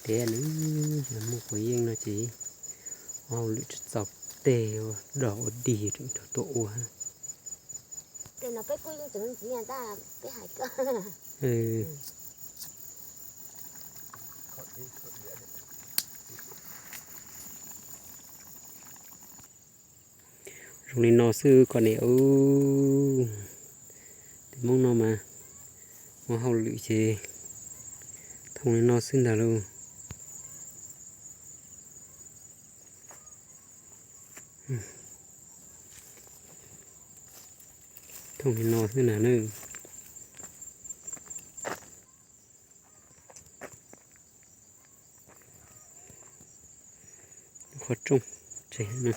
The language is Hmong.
Ces nws yog muaj quav yeeb no ces ua hauj lwm tsis txaus tes, ua dog ua dig tseem rau tuaj ua. Zoo li no xwb koj niam. Ub, tus Hmoob no mas ua hauj lwm ces thooj li no xwb ntag lauj. Thooj li no xwb ntag na. Qhov rooj tseg na.